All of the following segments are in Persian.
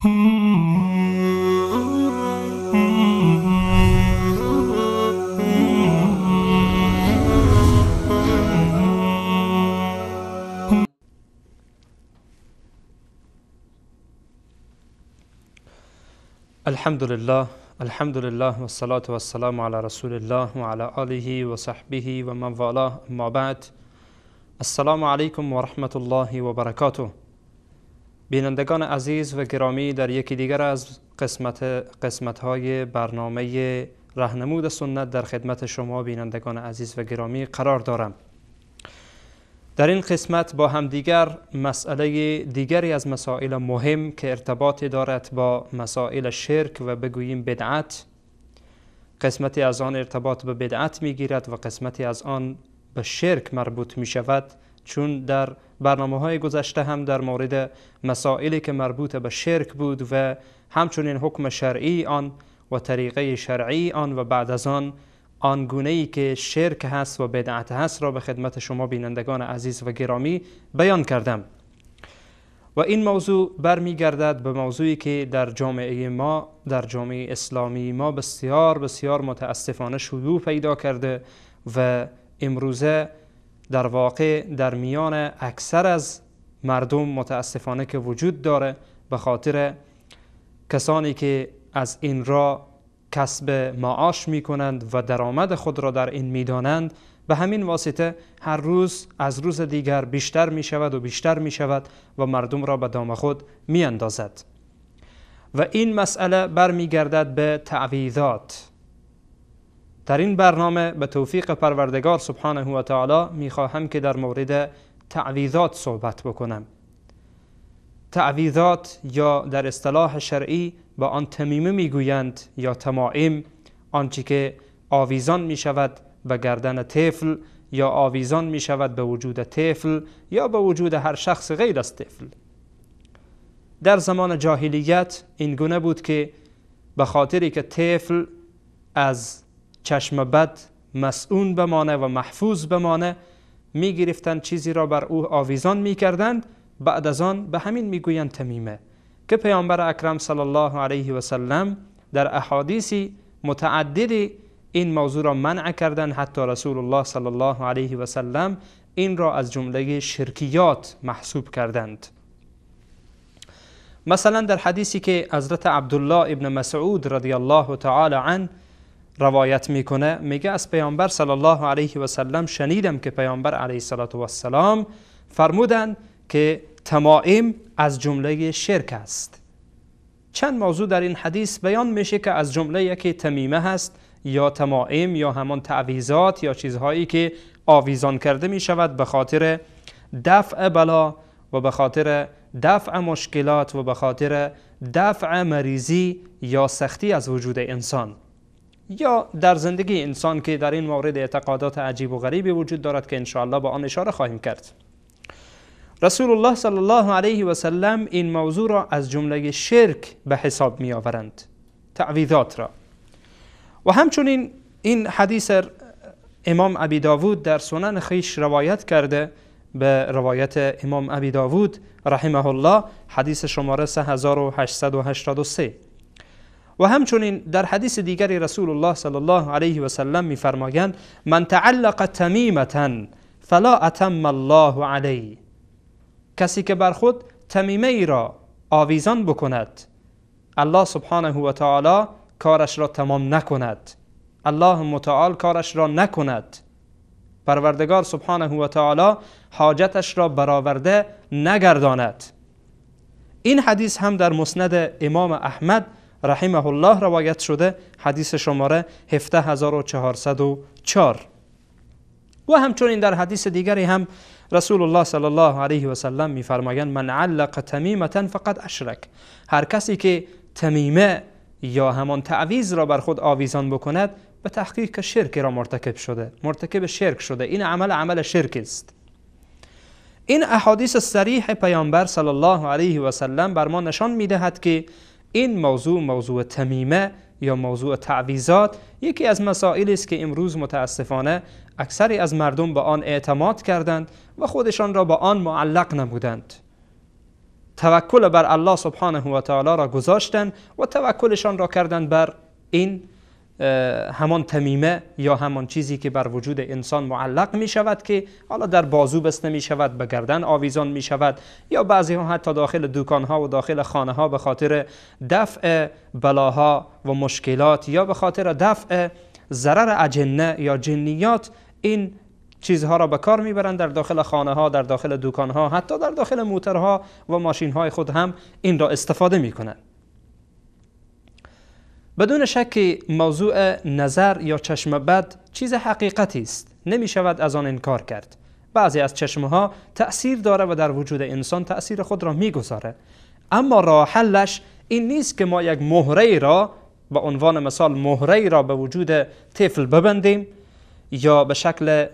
الحمد لله، الحمد لله والصلاة والسلام على رسول الله وعلى آله وصحبه ومن والاه، اما بعد. السلام علیکم و رحمت الله و برکاته. بینندگان عزیز و گرامی، در یکی دیگر از قسمت های برنامه رهنمود سنت در خدمت شما بینندگان عزیز و گرامی قرار دارم. در این قسمت با همدیگر مسئله دیگری از مسائل مهم که ارتباط دارد با مسائل شرک و بگوییم بدعت، قسمتی از آن ارتباط به بدعت میگیرد و قسمتی از آن به شرک مربوط می شود، چون در برنامه های گذشته هم در مورد مسائلی که مربوط به شرک بود و همچنین حکم شرعی آن و طریقه شرعی آن و بعد از آن آنگونه ای که شرک هست و بدعت هست را به خدمت شما بینندگان عزیز و گرامی بیان کردم. و این موضوع برمیگردد به موضوعی که در جامعه ما، در جامعه اسلامی ما بسیار بسیار متاسفانه شیوع پیدا کرده و امروزه در واقع در میان اکثر از مردم متاسفانه که وجود داره، به خاطر کسانی که از این را کسب معاش می کنند و درآمد خود را در این می دانند، به همین واسطه هر روز از روز دیگر بیشتر می شود و بیشتر می شود و مردم را به دام خود می اندازد. و این مسئله برمی گردد به تعویذات. در این برنامه به توفیق پروردگار سبحانه و تعالی می خواهم که در مورد تعویذات صحبت بکنم. تعویذات یا در اصطلاح شرعی با آن تمیمه میگویند یا تمائم، آنچه که آویزان میشود به گردن طفل یا آویزان میشود به وجود طفل یا به وجود هر شخص غیر از طفل. در زمان جاهلیت این گونه بود که به خاطری که طفل از چشم بد مسئول بمانه و محفوظ بمانه، میگرفتند چیزی را بر او آویزان میکردند، بعد از آن به همین میگویند تمیمه، که پیامبر اکرم صلی الله علیه و سلم در احادیثی متعددی این موضوع را منع کردند. حتی رسول الله صلی الله علیه و سلم این را از جمله شرکیات محسوب کردند. مثلا در حدیثی که حضرت عبدالله ابن مسعود رضی الله تعالی عنه روایت میکنه، میگه از پیامبر صلی الله علیه و سلم شنیدم که پیامبر علیه الصلاة والسلام فرمودند که تمائم از جمله شرک است. چند موضوع در این حدیث بیان میشه که از جمله یکی تمیمه هست یا تمائم یا همان تعویذات یا چیزهایی که آویزان کرده می شود به خاطر دفع بلا و به خاطر دفع مشکلات و به خاطر دفع مریضی یا سختی از وجود انسان یا در زندگی انسان، که در این مورد اعتقادات عجیب و غریبی وجود دارد که انشاءالله با آن اشاره خواهیم کرد. رسول الله صلی الله علیه و سلم این موضوع را از جمله شرک به حساب می آورند، تعویذات را. و همچنین این حدیث امام ابی داود در سنن خیش روایت کرده، به روایت امام ابی داود رحمه الله، حدیث شماره 3883. و همچنین در حدیث دیگری رسول الله صلی الله علیه و سلم می فرمایند من تعلق تمیمة فلا اتم الله علیه، کسی که بر خود تمیمه ای را آویزان بکند، الله سبحانه و تعالی کارش را تمام نکند، الله متعال کارش را نکند، پروردگار سبحانه و تعالی حاجتش را برآورده نگرداند. این حدیث هم در مسند امام احمد رحمه الله روایت شده، حدیث شماره 17404. و همچنین در حدیث دیگری هم رسول الله صلی الله علیه و سلم میفرمایند من علق تمیمة فقد اشرک، هر کسی که تمیمه یا همان تعویذ را بر خود آویزان بکند به تحقیق شرک را مرتکب شده، مرتکب شرک شده، این عمل عمل شرک است. این احادیث صریح پیامبر صلی الله علیه و سلم بر ما نشان میدهد که این موضوع، موضوع تمیمه یا موضوع تعویذات، یکی از مسائلی است که امروز متاسفانه اکثری از مردم به آن اعتماد کردند و خودشان را به آن معلق نمودند. توکل بر الله سبحانه و تعالی را گذاشتند و توکلشان را کردند بر این همان تمیمه یا همان چیزی که بر وجود انسان معلق می شود که حالا در بازو بسته می شود، به گردن آویزان می شود، یا بعضی ها حتی داخل دکان ها و داخل خانه ها به خاطر دفع بلاها و مشکلات یا به خاطر دفع ضرر اجنه یا جنیات این چیزها را به کار میبرند. در داخل خانه ها، در داخل دکان ها، حتی در داخل موتورها و ماشین های خود هم این را استفاده می کنند. بدون شک موضوع نظر یا چشم بد چیز حقیقتی است، نمی شود از آن انکار کرد. بعضی از چشمها تأثیر داره و در وجود انسان تأثیر خود را میگذاره، اما راه حلش این نیست که ما یک مهره را به عنوان مثال مهره را به وجود طفل ببندیم یا به شکل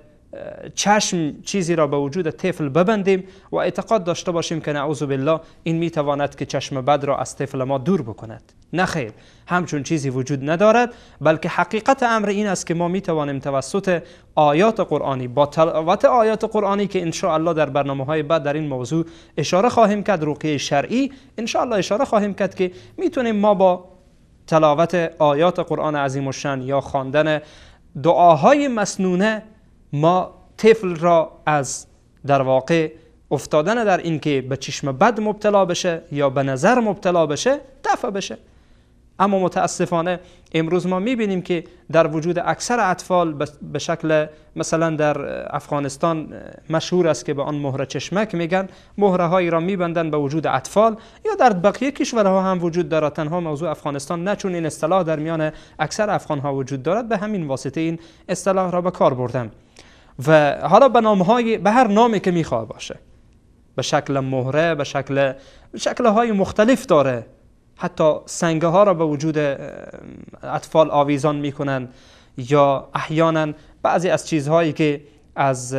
چشم چیزی را به وجود طفل ببندیم و اعتقاد داشته باشیم که نعوذ بالله این میتواند که چشم بد را از طفل ما دور بکند. نه خیر، همچون چیزی وجود ندارد، بلکه حقیقت امر این است که ما میتوانیم توسط آیات قرآنی، با تلاوت آیات قرآنی که ان شاء الله در برنامه‌های بعد در این موضوع اشاره خواهیم کرد، رقیه شرعی ان شاء الله اشاره خواهیم کرد که میتونیم ما با تلاوت آیات قرآن عظیم الشأن یا خواندن دعاهای مسنونه ما طفل را از در واقع افتادن در این که به چشم بد مبتلا بشه یا به نظر مبتلا بشه دفع بشه. اما متاسفانه امروز ما میبینیم که در وجود اکثر اطفال به شکل مثلا در افغانستان مشهور است که به آن مهره چشمک میگن، مهره هایی را میبندن به وجود اطفال، یا در بقیه کشورها هم وجود دارد، تنها موضوع افغانستان نه، چون این اصطلاح در میان اکثر افغان ها وجود دارد، به همین واسطه این اصطلاح را به کار بردم. و حالا به نامهای، به هر نامی که میخواد باشه، به شکل مهره، به شکل های مختلف داره، حتی سنگه ها را به وجود اطفال آویزان میکنن، یا احیانا بعضی از چیزهایی که از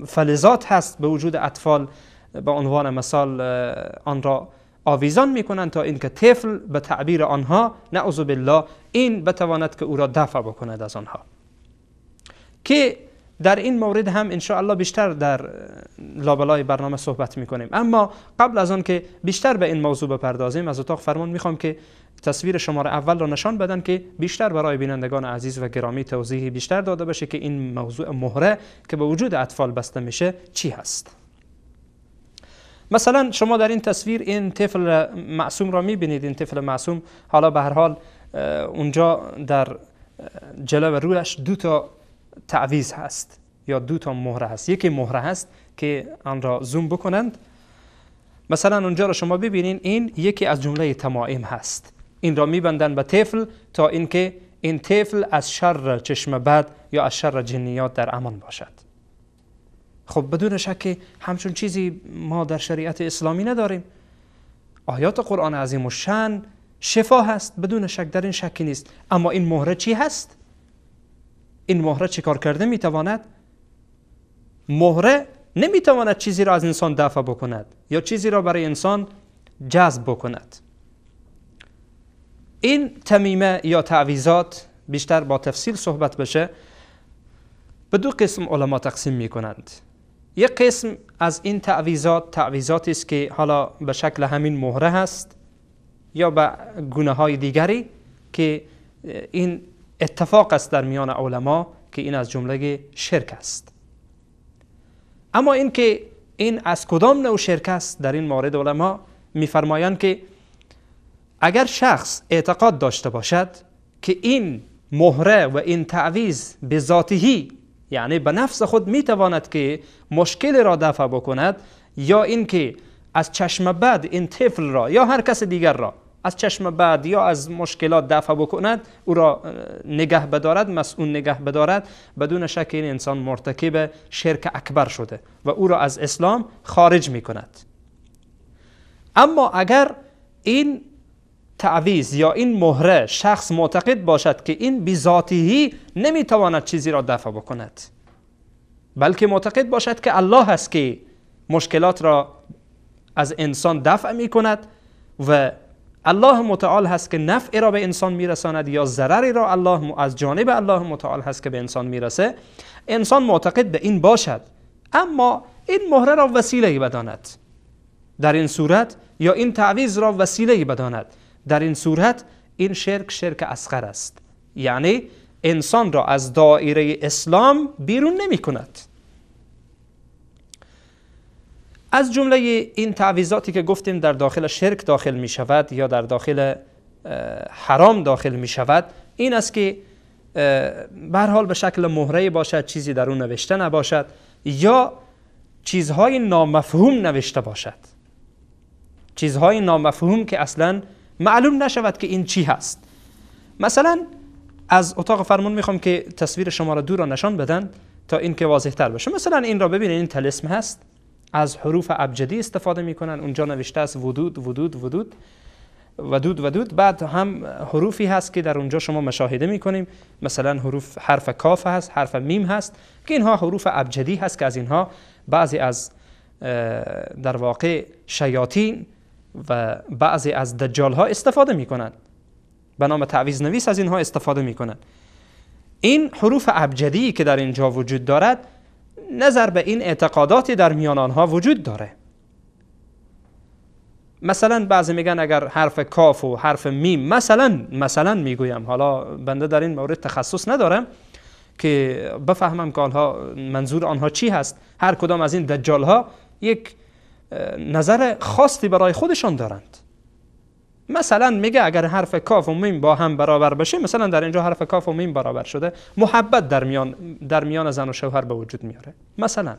فلزات هست به وجود اطفال به عنوان مثال آن را آویزان میکنن تا اینکه طفل به تعبیر آنها نعوذ بالله این بتواند که او را دفع بکند از آنها. که در این مورد هم ان شاء الله بیشتر در لابلای برنامه صحبت میکنیم. اما قبل از آن که بیشتر به این موضوع بپردازیم، از اتاق فرمان میخوام که تصویر شماره اول را نشان بدن که بیشتر برای بینندگان عزیز و گرامی توضیح بیشتر داده بشه که این موضوع مهره که به وجود اطفال بسته میشه چی هست. مثلا شما در این تصویر این طفل معصوم را میبینید. این طفل معصوم حالا به هر حال اونجا در جلو رویش دو تا تعویذ هست یا دو تا مهره هست. یکی مهره هست که آن را زوم بکنند، مثلا اونجا را شما ببینین، این یکی از جمله تمائم هست. این را میبندن به طفل تا اینکه این طفل از شر چشم بد یا از شر جنیات در امان باشد. خب بدون شک همچون چیزی ما در شریعت اسلامی نداریم. آیات قرآن عظیم الشأن شفا هست، بدون شک در این شکی نیست. اما این مهره چی هست؟ این مهره چه کار کرده میتواند؟ مهره نمیتواند چیزی را از انسان دفع بکند یا چیزی را برای انسان جذب بکند. این تمیمه یا تعویذات بیشتر با تفصیل صحبت بشه. به دو قسم علما تقسیم میکنند. یک قسم از این تعویذات تعویذاتی است که حالا به شکل همین مهره هست یا به گونه های دیگری که این اتفاق است در میان علما که این از جمله شرک است. اما اینکه این از کدام نوع شرک است، در این مورد علما میفرمایند که اگر شخص اعتقاد داشته باشد که این مهره و این تعویذ به ذاتهی، یعنی به نفس خود میتواند که مشکل را دفع بکند، یا اینکه از چشم بد این طفل را یا هر کس دیگر را از چشم بد یا از مشکلات دفع بکند، او را نگه بدارد، مسئول نگه بدارد، بدون شک این انسان مرتکب شرک اکبر شده و او را از اسلام خارج می کند. اما اگر این تعویذ یا این مهره شخص معتقد باشد که این بذاتهی نمیتواند چیزی را دفع بکند، بلکه معتقد باشد که الله است که مشکلات را از انسان دفع می کند و الله متعال هست که نفع را به انسان میرساند یا ضرری را الله از جانب الله متعال هست که به انسان میرسه، انسان معتقد به این باشد اما این مهره را وسیله بداند، در این صورت یا این تعویذ را وسیله بداند، در این صورت این شرک شرک اصغر است، یعنی انسان را از دایره اسلام بیرون نمی کند. از جمله این تعویذاتی که گفتیم در داخل شرک داخل می شود یا در داخل حرام داخل می شود، این است که به هر حال به شکل مهره باشد، چیزی در اون نوشته نباشد یا چیزهای نامفهوم نوشته باشد، چیزهای نامفهوم که اصلا معلوم نشود که این چی هست. مثلا از اتاق فرمان میخوام که تصویر شما را دو را نشان بدن تا اینکه واضح تر بشه. مثلا این را ببینید، این طلسم هست، از حروف ابجدی استفاده میکنن، اونجا نوشته است ودود ودود ودود ودود ودود. بعد هم حروفی هست که در اونجا شما مشاهده میکنیم، مثلا حروف حرف کاف هست، حرف میم هست، که اینها حروف ابجدی هست که از اینها بعضی از در واقع شیاطین و بعضی از دجال ها استفاده میکنند، به نام تعویذ نویس از اینها استفاده میکنند. این حروف ابجدی که در اینجا وجود دارد نظر به این اعتقاداتی در میان آنها وجود داره. مثلا بعضی میگن اگر حرف کاف و حرف میم، مثلا میگویم، حالا بنده در این مورد تخصص ندارم که بفهمم که آنها منظور آنها چی هست، هر کدام از این دجال ها یک نظر خاصی برای خودشان دارند. مثلا میگه اگر حرف کاف و میم با هم برابر بشه، مثلا در اینجا حرف کاف و میم برابر شده، محبت در میان زن و شوهر به وجود میاره مثلا،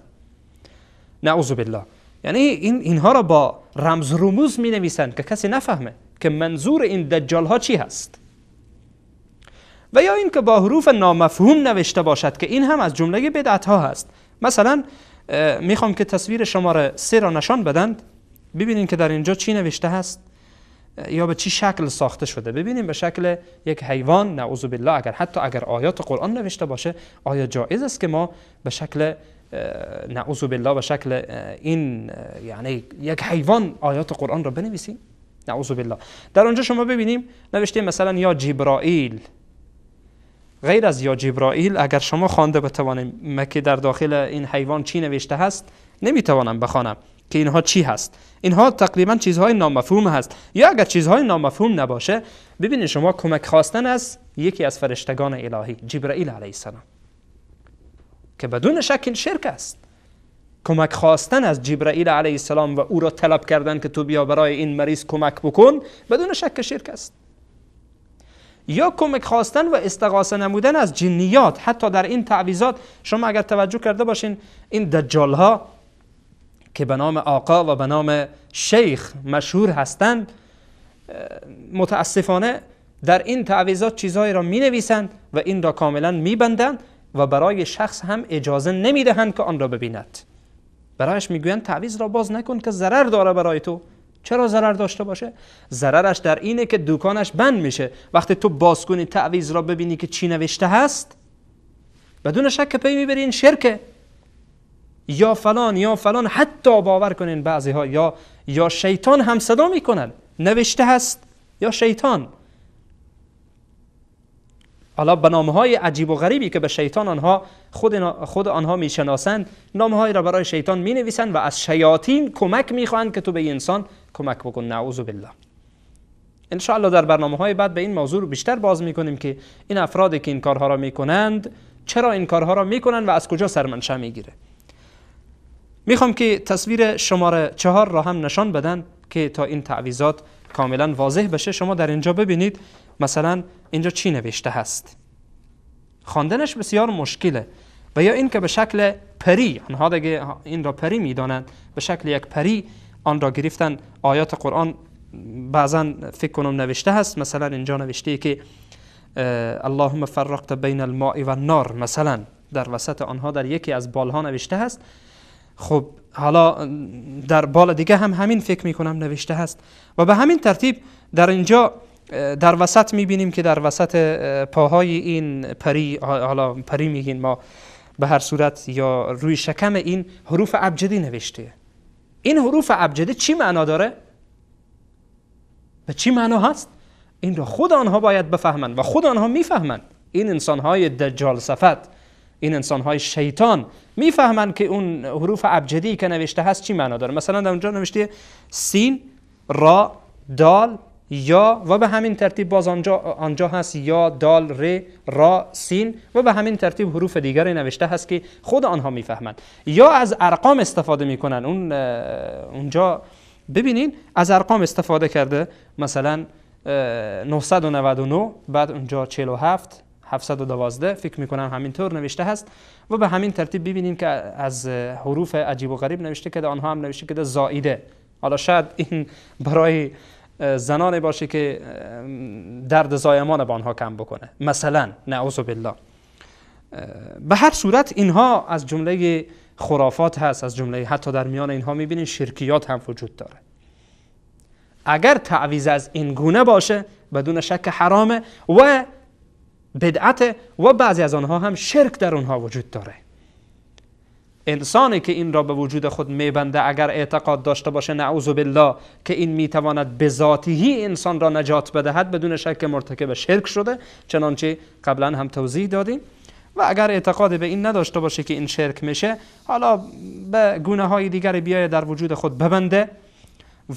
نعوذ بالله. یعنی اینها را با رمز رموز می نویسند که کسی نفهمه که منظور این دجال ها چی هست. و یا این که با حروف نامفهوم نوشته باشد که این هم از جمله بدعت ها هست. مثلا میخوام که تصویر شماره 3 را نشان بدند، ببینین که در اینجا چی نوشته هست یا به چی شکل ساخته شده. ببینیم به شکل یک حیوان، نعوذ بالله، اگر حتی اگر آیات قرآن نوشته باشه، آیا جایز است که ما به شکل نعوذ بالله به شکل این یعنی یک حیوان آیات قرآن را بنویسیم؟ نعوذ بالله. در اونجا شما ببینیم نوشته مثلا یا جبرائیل، غیر از یا جبرائیل اگر شما خوانده بتوانیم که در داخل این حیوان چی نوشته هست نمیتوانم بخوانم که اینها چی هست. اینها تقریبا چیزهای نامفهوم هست. یا اگر چیزهای نامفهوم نباشه، ببینید شما کمک خواستن از یکی از فرشتگان الهی جبرائیل علیه السلام که بدون شک این شرک است. کمک خواستن از جبرائیل علیه السلام و او را طلب کردن که تو بیا برای این مریض کمک بکن، بدون شک شرک است. یا کمک خواستن و استغاثه نمودن از جنیات، حتی در این تعویذات شما اگر توجه کرده باشین این دجال ها که به نام آقا و به نام شیخ مشهور هستند، متاسفانه در این تعویذات چیزهایی را می نویسند و این را کاملا می بندند و برای شخص هم اجازه نمی دهند که آن را ببیند. برایش میگویند تعویذ را باز نکن که ضرر داره برای تو. چرا ضرر داشته باشه؟ ضررش در اینه که دوکانش بند میشه. وقتی تو باز کنی تعویذ را ببینی که چی نوشته هست، بدون شک پی میبری این شرکه یا فلان یا فلان. حتی باور کنین بعضی ها یا شیطان هم صدا میکنن، نوشته هست یا شیطان. حالا به نامهای عجیب و غریبی که به شیطان آنها خود آنها میشناسند، نامهایی را برای شیطان مینویسند و از شیاطین کمک میخواهند که تو به انسان کمک بکن، نعوذ بالله. انشاءالله در برنامه های بعد به این موضوع رو بیشتر باز میکنیم که این افرادی که این کارها را میکنند چرا این کارها را میکنند و از کجا سرمنشأ میگیره. میخوام که تصویر شماره 4 را هم نشان بدن که تا این تعویذات کاملا واضح بشه. شما در اینجا ببینید مثلا اینجا چی نوشته هست، خواندنش بسیار مشکله. و یا این که به شکل پری، آنها دیگه این را پری میدانند، به شکل یک پری آن را گرفتن. آیات قرآن بعضا فکر کنم نوشته هست، مثلا اینجا نوشته که اللهم فرقت بین الماء و النار، مثلا در وسط آنها در یکی از بالها نوشته هست. خب حالا در بال دیگه هم همین فکر میکنم نوشته هست. و به همین ترتیب در اینجا در وسط میبینیم که در وسط پاهای این پری، حالا پری میگین ما به هر صورت، یا روی شکم این حروف ابجدی نوشته. این حروف ابجدی چی معنا داره؟ به چی معنا هست؟ این را خود آنها باید بفهمند و خود آنها میفهمند. این انسانهای دجال صفت، این انسان های شیطان میفهمند که اون حروف ابجدی که نوشته هست چی معنا داره. مثلا در اونجا نوشته سین، را، دال، یا و به همین ترتیب باز آنجا هست یا، دال، ر، را، سین و به همین ترتیب حروف دیگری نوشته هست که خود آنها میفهمند. یا از ارقام استفاده میکنن. اونجا ببینین از ارقام استفاده کرده، مثلا 999، بعد اونجا 47، 712، فکر میکنم همینطور نوشته هست و به همین ترتیب ببینیم که از حروف عجیب و غریب نوشته که آنها هم نوشته که زائیده. حالا شاید این برای زنان باشه که درد زایمان به آنها کم بکنه مثلا، نعوذ بالله. به هر صورت اینها از جمله خرافات هست، از جمله حتی در میان اینها میبینین شرکیات هم وجود داره. اگر تعویذ از این گونه باشه بدون شک حرامه و بدعت و بعضی از آنها هم شرک در آنها وجود داره. انسانی که این را به وجود خود میبنده اگر اعتقاد داشته باشه نعوذ بالله که این میتواند به ذاته انسان را نجات بدهد، بدون شک مرتکب شرک شده، چنانچه قبلا هم توضیح دادیم. و اگر اعتقاد به این نداشته باشه که این شرک میشه، حالا به گونه های دیگر بیای در وجود خود ببنده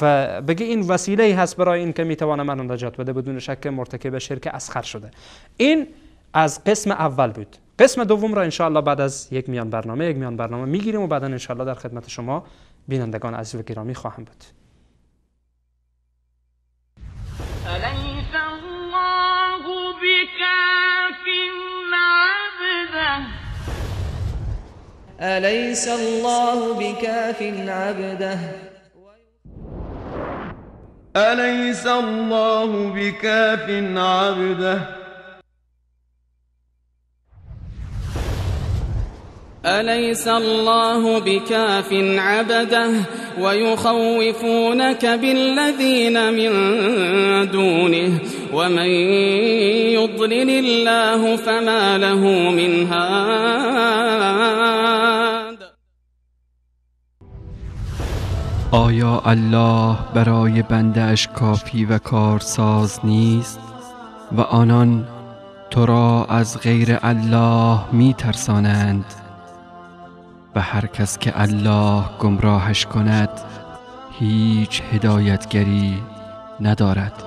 و بگه این وسیله هست برای این که میتوانه من نجات بده، بدون شک مرتکب شرک اصغر شده. این از قسم اول بود. قسم دوم را انشاءالله بعد از یک میان برنامه میگیریم و بعدا انشاءالله در خدمت شما بینندگان عزیز و گرامی خواهم بود. أليس الله بكاف عبده؟ أليس الله بكاف عبده؟ أليس الله بكاف عبده؟ أليس الله بكاف عبده ويخوفونك بالذين من دونه ومن يضلل الله فما له من هاد. آیا الله برای بنده اش کافی و کارساز نیست و آنان تو را از غیر الله می ترسانند و هر کس که الله گمراهش کند هیچ هدایتگری ندارد.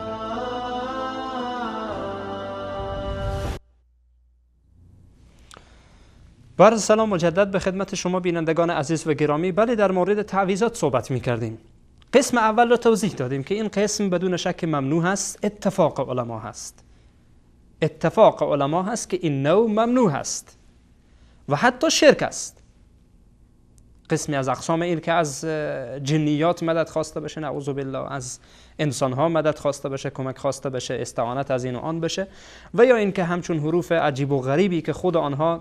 با سلام مجدد به خدمت شما بینندگان عزیز و گرامی. بله، در مورد تعویذات صحبت می کردیم. قسم اول را توضیح دادیم که این قسم بدون شک ممنوع هست، اتفاق علما هست. اتفاق علما هست که این نوع ممنوع هست و حتی شرک است. قسمی از اقسام این که از جنیات مدد خواسته بشه، نعوذ بالله، از انسانها مدد خواسته بشه، کمک خواسته بشه، استعانت از این و آن بشه، و یا اینکه همچون حروف عجیب و غریبی که خود آنها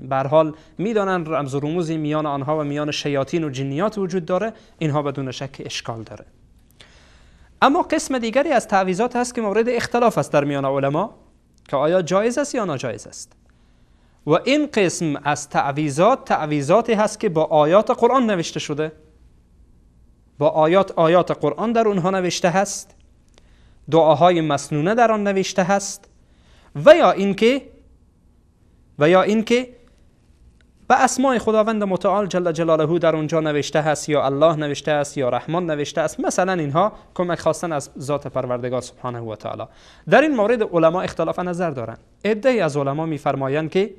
به هر حال میدانن رمز و رموزی میان آنها و میان شیاطین و جنیات وجود داره، اینها بدون شک اشکال داره. اما قسم دیگری از تعویذات هست که مورد اختلاف است در میان علما که آیا جایز است یا ناجایز است. و این قسم از تعویذات تعویذاتی هست که با آیات قرآن نوشته شده، با آیات قرآن در اونها نوشته هست، دعاهای مسنونه در آن نوشته هست، و یا اینکه به اسماء خداوند متعال جل جلاله در اونجا نوشته هست، یا الله نوشته است یا رحمان نوشته است. مثلا اینها کمک خواستن از ذات پروردگار سبحانه و تعالی. در این مورد علما اختلاف نظر دارند. عده‌ای از علما میفرمایند که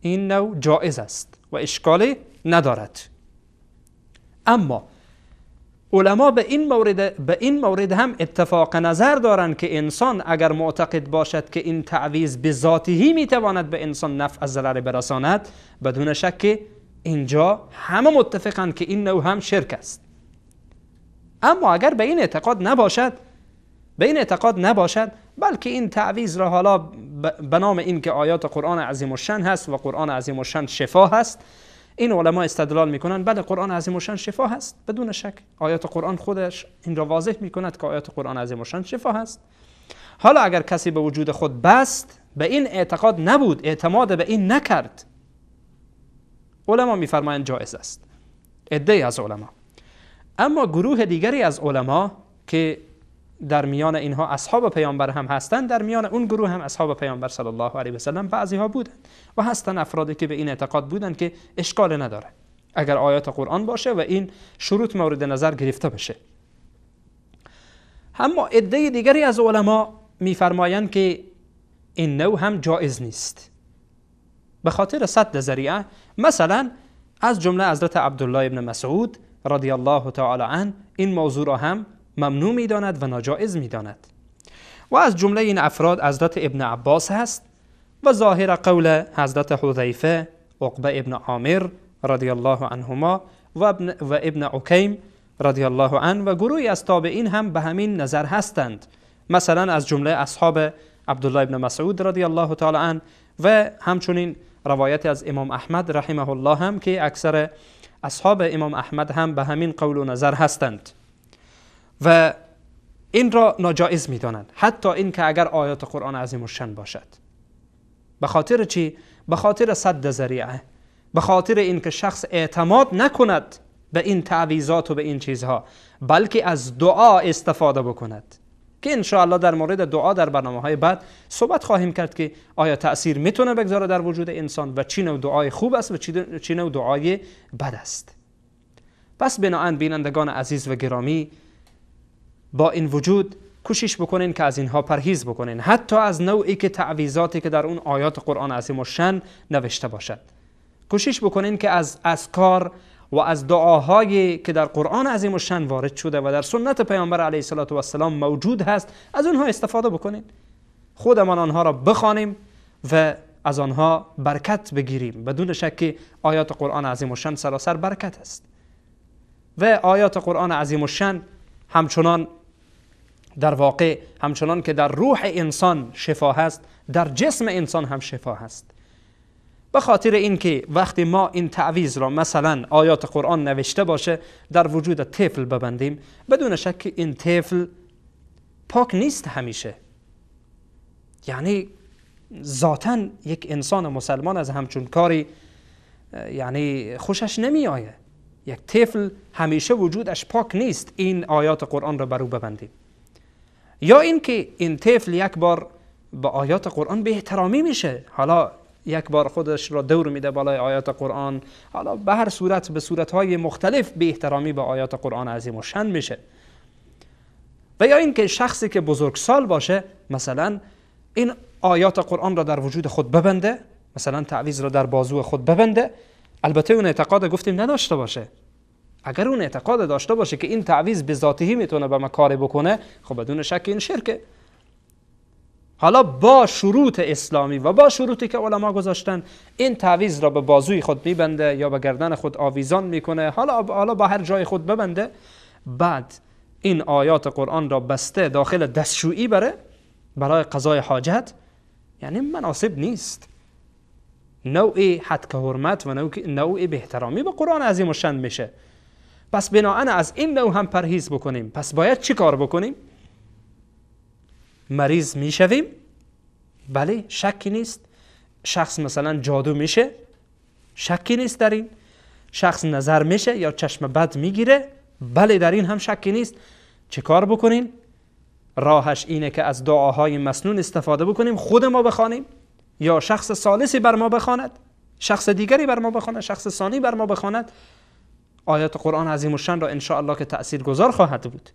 این نوع جایز است و اشکالی ندارد. اما علما به این مورد هم اتفاق نظر دارند که انسان اگر معتقد باشد که این تعویذ به ذاته میتواند به انسان نفع از ضرر برساند، بدون شک اینجا همه متفقند که این نوع هم شرک است. اما اگر به این اعتقاد نباشد، بلکه این تعویذ را حالا به نام این که آیات قرآن عظیم الشأن هست و قرآن عظیم الشأن شفا هست، این علما استدلال میکنن بله قرآن عظیم الشأن شفا هست، بدون شک آیات قرآن خودش این را واضح میکند که آیات قرآن عظیم الشأن شفا هست. حالا اگر کسی به وجود خود بست، به این اعتقاد نبود، اعتماد به این نکرد، علما میفرمایند جایز است، عده‌ای از علما. اما گروه دیگری از علما که در میان اینها اصحاب پیامبر هم هستند، در میان اون گروه هم اصحاب پیامبر صلی الله علیه و سلم بعضی ها بودند و هستند افرادی که به این اعتقاد بودند که اشکال نداره اگر آیات قرآن باشه و این شروط مورد نظر گرفته بشه. اما عده دیگری از علما میفرمایند که این نوع هم جایز نیست به خاطر سد ذریعه. مثلا از جمله حضرت عبدالله ابن مسعود رضی الله تعالی عنه این موضوع را هم ممنوع میداند و ناجایز میداند. و از جمله این افراد حضرت ابن عباس هست و ظاهر قول حضرت حذیفه، عقبه ابن عامر رضی الله عنهما و ابن عکیم رضی الله عنه و گروهی از تابعین هم به همین نظر هستند. مثلا از جمله اصحاب عبدالله ابن مسعود رضی الله تعالی عنه و همچنین روایت از امام احمد رحمه الله هم که اکثر اصحاب امام احمد هم به همین قول و نظر هستند و این را ناجایز می‌دانند، حتی این که اگر آیات قرآن عظیم الشأن باشد. به خاطر چی؟ به خاطر سد ذریعه، به خاطر اینکه شخص اعتماد نکند به این تعویذات و به این چیزها، بلکه از دعا استفاده بکند که انشاءالله در مورد دعا در برنامه‌های بعد صحبت خواهیم کرد که آیا تأثیر میتونه بگذاره در وجود انسان و چی نوع دعای خوب است و چی نوع دعای بد است. پس بناهن بینندگان عزیز و گرامی، با این وجود کوشش بکنین که از اینها پرهیز بکنین، حتی از نوعی که تعویذاتی که در اون آیات قرآن عظیم الشأن نوشته باشد. کوشش بکنین که از اذکار و از دعاهایی که در قرآن عظیم الشأن وارد شده و در سنت پیامبر علیه الصلاة والسلام موجود هست از اونها استفاده بکنین. خودمان آنها را بخوانیم و از آنها برکت بگیریم. بدون شک آیات قرآن عظیم الشأن سراسر برکت است و آیات قرآن عظیم الشأن همچنان در واقع همچنان که در روح انسان شفا هست، در جسم انسان هم شفا هست. به خاطر اینکه وقتی ما این تعویذ را مثلا آیات قرآن نوشته باشه در وجود طفل ببندیم، بدون شک این طفل پاک نیست همیشه. یعنی ذاتاً یک انسان مسلمان از همچون کاری یعنی خوشش نمی آید. یک طفل همیشه وجودش پاک نیست این آیات قرآن را بر او ببندیم. یا اینکه این طفل یک بار با آیات قرآن به احترامی میشه، حالا یک بار خودش را دور میده بالای آیات قرآن، حالا به هر صورت به صورتهای مختلف به احترامی به آیات قرآن عظیم الشأن میشه. و یا اینکه شخصی که بزرگسال باشه مثلا این آیات قرآن را در وجود خود ببنده، مثلا تعویذ را در بازو خود ببنده، البته اون اعتقاد گفتیم نداشته باشه. اگر اون اعتقاد داشته باشه که این تعویذ به ذاته میتونه به ما کار بکنه، خب بدون شک این شرکه. حالا با شروط اسلامی و با شروطی که علما گذاشتن این تعویذ را به بازوی خود میبنده یا به گردن خود آویزان میکنه، حالا با هر جای خود ببنده، بعد این آیات قرآن را بسته داخل دستشویی بره برای قضای حاجت، یعنی مناسب نیست. نوعی حد حرمت و نوعی به احترامی به قرآن عظیم الشأن میشه. پس بناهن از این نوع هم پرهیز بکنیم. پس باید چی کار بکنیم؟ مریض میشویم، بله شکی نیست. شخص مثلا جادو میشه، شکی نیست در این. شخص نظر میشه یا چشم بد میگیره، بله در این هم شکی نیست. چه کار بکنیم؟ راهش اینه که از دعاهای مسنون استفاده بکنیم، خود ما بخوانیم یا شخص ثالثی بر ما بخواند، شخص دیگری بر ما بخواند، شخص ثانی بر ما بخواند. آیات قرآن عظیم الشأن را انشاءالله که تأثیرگذار خواهد بود.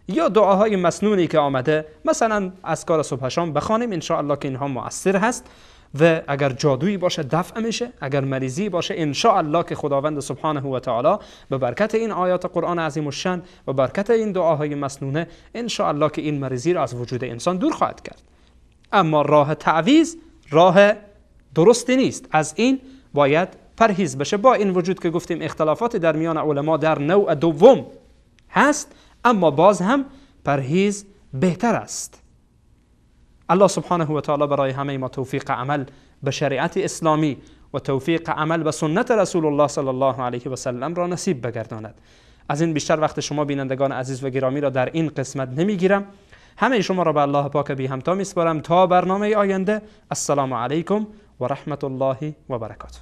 یا دعاهای مسنونی که آمده، مثلا اذکار صبح شام بخوانیم، انشاءالله که اینها مؤثر هست و اگر جادویی باشه دفع میشه، اگر مریضی باشه انشاءالله که خداوند سبحانه و تعالی به برکت این آیات قرآن عظیم الشأن و برکت این دعاهای مسنونه انشاءالله که این مریضی را از وجود انسان دور خواهد کرد. اما راه تعویذ راه درستی نیست، از این باید پرهیز بشه. با این وجود که گفتیم اختلافات در میان علما در نوع دوم هست، اما باز هم پرهیز بهتر است. الله سبحانه و تعالی برای همه ما توفیق عمل به شریعت اسلامی و توفیق عمل به سنت رسول الله صلی الله علیه و سلم را نصیب بگرداند. از این بیشتر وقت شما بینندگان عزیز و گرامی را در این قسمت نمیگیرم. همه شما را به الله پاک بی همتا میسپارم تا برنامه آینده. السلام علیکم و رحمت الله و برکاته.